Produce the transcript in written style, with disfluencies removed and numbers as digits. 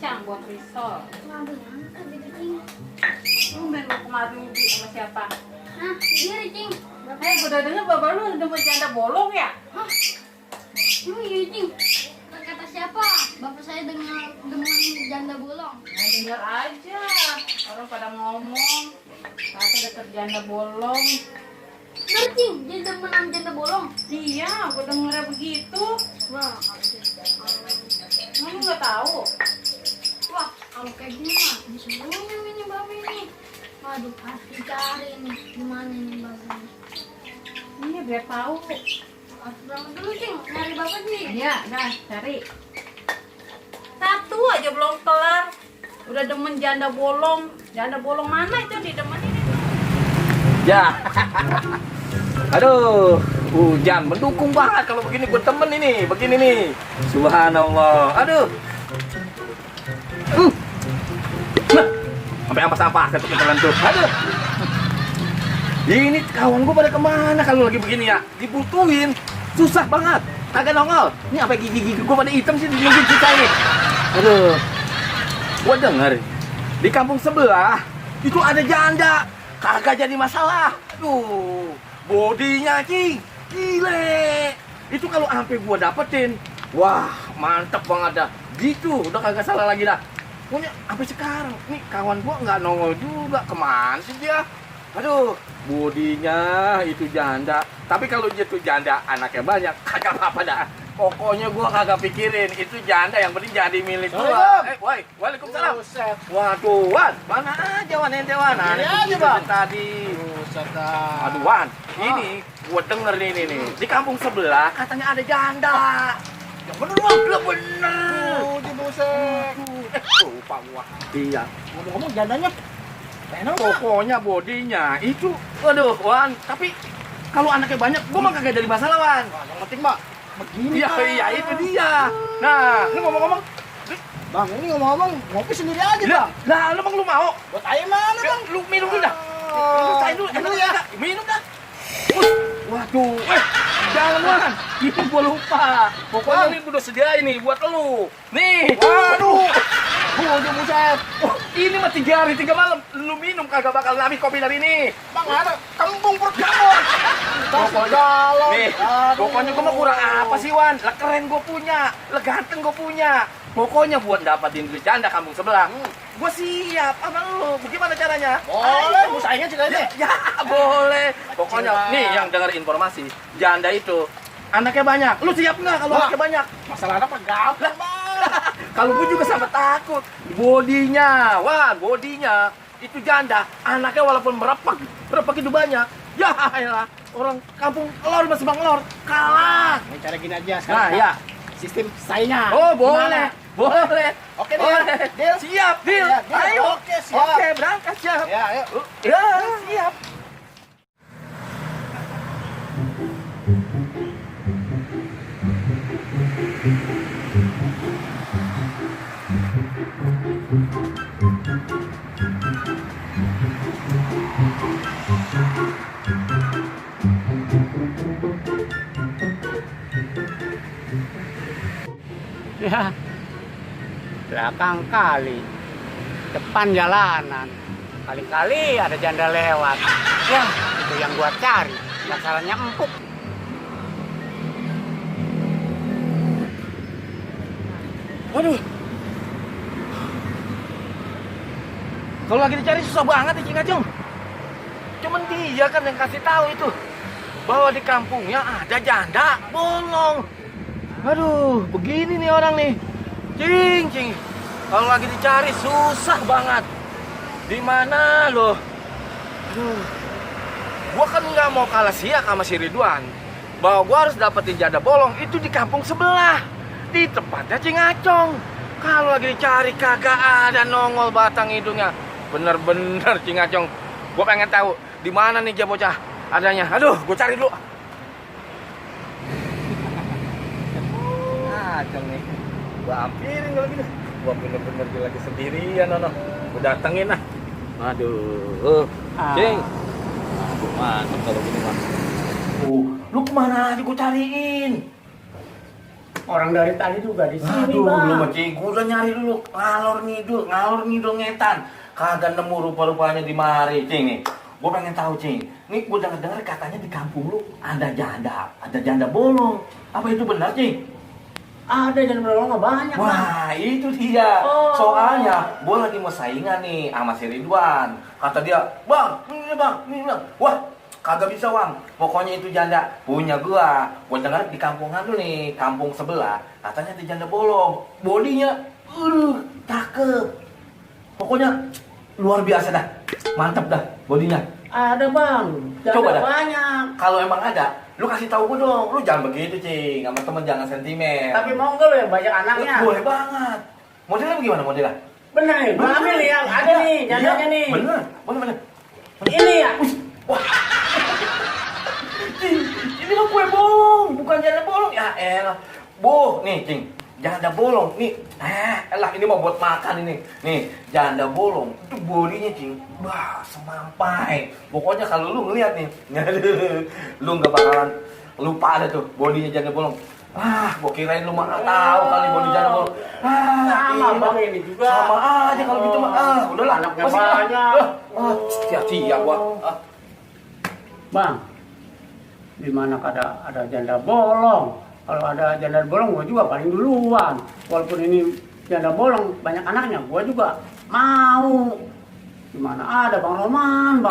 kacang buat risol. Waduh, mantap itu, Cing. Tumben lu kemarin uji sama siapa? Hah, dia Cing. Gue udah denger bapak lu demen janda bolong ya? Hah? Emang iya, Cing? Kata siapa? Bapak saya dengan janda bolong. Nah, denger aja. Orang pada ngomong. Kata deket janda bolong. Bener, Cing, dia demenan janda bolong. Iya, gue dengernya begitu. Wah, Emang lu nggak tahu? wah, kalau kayak gini mah disuruhnya ini babi nih. Waduh, harus dicari nih gimana nih babi nih. Iya, biar tahu. Harus berangkat dulu, Cing, nyari bapak nih. Iya, dah cari. Satu aja belum kelar. Udah demen janda bolong. Janda bolong mana itu didemenin itu? Ya. Aduh, hujan mendukung banget kalau begini gue temen ini, begini nih. Subhanallah. Aduh. Nah, sampai ampas-ampas satu ketelan tuh. Aduh. Ini kawan gue pada kemana kalau lagi begini ya? Dibutuhin. Susah banget. Kagak nongol. Ini apa gigi-gigi gue pada hitam sih nungguin kita ini. Aduh. Gue denger di kampung sebelah itu ada janda. Kagak jadi masalah. Aduh, bodinya Cing, gile. Itu kalau sampai gua dapetin, wah mantep banget dah. Gitu, udah kagak salah lagi dah. Punya sampai sekarang, nih kawan gua nggak nongol juga, kemana sih dia? Aduh, bodinya itu janda. Tapi kalau dia tuh janda, anaknya banyak, kagak apa-apa dah. Pokoknya gua kagak pikirin itu janda, yang penting jadi milik gua. Woi, waalaikumsalam. Buset. Waduh, Wan, mana aja Wan ente Wan? Nah, Ini ini aja, gua Bang. tadi. Buset dah. Aduh Wan, ini gua denger nih di kampung sebelah katanya ada janda. Yang bener Wan, lu bener. Di buset. Lupa gua. Iya. Ngomong-ngomong jandanya enak nggak? Pokoknya bodinya itu, waduh Wan. Tapi kalau anaknya banyak, gua mah kagak jadi masalah Wan. Wah, yang penting Mbak, begini Iya, Pak. iya itu dia. Nah, ini ngomong-ngomong, Bang, ini ngomong-ngomong ngopi sendiri aja lah, Bang. lu bang lu mau? Buat air mana Bang? Lu minum dulu dah. Oh, Lu cair dulu, minum enak ya. ya. Minum dah. Waduh, jangan Wan. Itu gua lupa. Pokoknya ini udah sediain nih buat lu. Nih. Waduh. Waduh buset. Oh, ini mah 3 hari 3 malam. Lu minum kagak bakal habis kopi dari ini. Bang, ada kembung perut kamu. Pokoknya, nih, Aduh. pokoknya gua mah kurang apa sih Wan? Lah keren gua punya, lah ganteng gua punya. Pokoknya buat dapatin duit janda kampung sebelah. Gua siap sama lu. Bagaimana caranya? Boleh, Ayo. mau saingan cerita Ya, ini. ya boleh. Pokoknya Bang. nih yang dengar informasi, janda itu anaknya banyak. Lu siap nggak kalau Wah. anaknya banyak? Masalah anak mah gampang, Bang. Kalau gue juga sama takut. Bodinya, wah bodinya itu janda. Anaknya walaupun merepak itu banyak. Ya elah, orang kampung elor masih bang elor kalah. Ini cara gini aja Nah sekarang. ya, Sistem saingan. oh boleh, Gimana? boleh. Oke, Deal. boleh. Deal. Siap, deal. Ya, deal. Ayo. Oke, siap. Oke, berangkat siap. Ya, ayo. Ya, siap. Ya, belakang kali, depan jalanan. Kali-kali ada janda lewat. Ya, itu yang gua cari. Masalahnya empuk. Waduh. Kalau lagi dicari susah banget ya Cing Acung. Cuman dia kan yang kasih tahu itu bahwa di kampungnya ada janda bolong. Aduh, begini nih orang nih. Cing. Kalau lagi dicari susah banget. Di mana loh? Aduh. Gua kan nggak mau kalah siak sama si Ridwan. Bahwa gua harus dapetin janda bolong itu di kampung sebelah. Di tempatnya Cing Acong. Kalau lagi dicari kagak ada nongol batang hidungnya. Bener-bener Cing Acong. Gua pengen tahu di mana nih dia bocah adanya. Aduh, gua cari dulu. Acong nih. Gua ampirin kalau gitu. Gua bener-bener dia lagi sendirian, Nono. Gua datengin lah. Aduh. Cing. Aduh, mantap kalau gini mah. Lu kemana aja gua cariin? Orang dari tadi juga di sini, Aduh, Bang. belum cing. Gua udah nyari dulu ngalor ngidul ngetan. Kagak nemu rupa-rupanya di mari, cing nih. Gua pengen tahu, cing. Nih gua dengar katanya di kampung lu ada janda bolong. Apa itu benar, cing? Ada janda bolong nggak banyak, Bang. Wah, itu dia. Oh. Soalnya gua lagi mau saingan nih sama si Ridwan. Kata dia, "Bang, ini Bang." Wah, kagak bisa, Bang. Pokoknya itu janda punya gua. Gua dengar di kampungan lu nih, kampung sebelah, katanya ada janda bolong. Bodinya cakep. Pokoknya luar biasa dah. Mantap dah bodinya. Ada, Bang. Janda Coba dah. banyak. Kalau emang ada, lu kasih tahu gua dong. Lu jangan begitu, Cing. Sama temen jangan sentimen. Tapi mau nggak lo yang banyak anaknya? Boleh banget. Modelnya bagaimana modelnya? Bener nih, Bang ambil nih yang ada nih, jandanya nih. Bener, bener. Ini ya. Cing, ini mah kue bolong, bukan janda bolong. Ya elah. Nih, Cing. Janda bolong. Nih, elah ini mau buat makan ini. Nih, janda bolong. Itu bodinya, Cing. Wah, semampai. Pokoknya kalau lu ngeliat nih, lu nggak bakalan lupa ada tuh bodinya janda bolong. Gua kirain lu mah nggak tahu kali bodi janda bolong. Sama, ini Bang, mah ini juga. sama aja kalau gitu mah. Udahlah, Anaknya masih banyak. sia-sia gua. Bang, di mana ada janda bolong? Kalau ada janda bolong, gua juga paling duluan. Walaupun ini janda bolong banyak anaknya, gua juga mau. Di mana ada Bang Roman?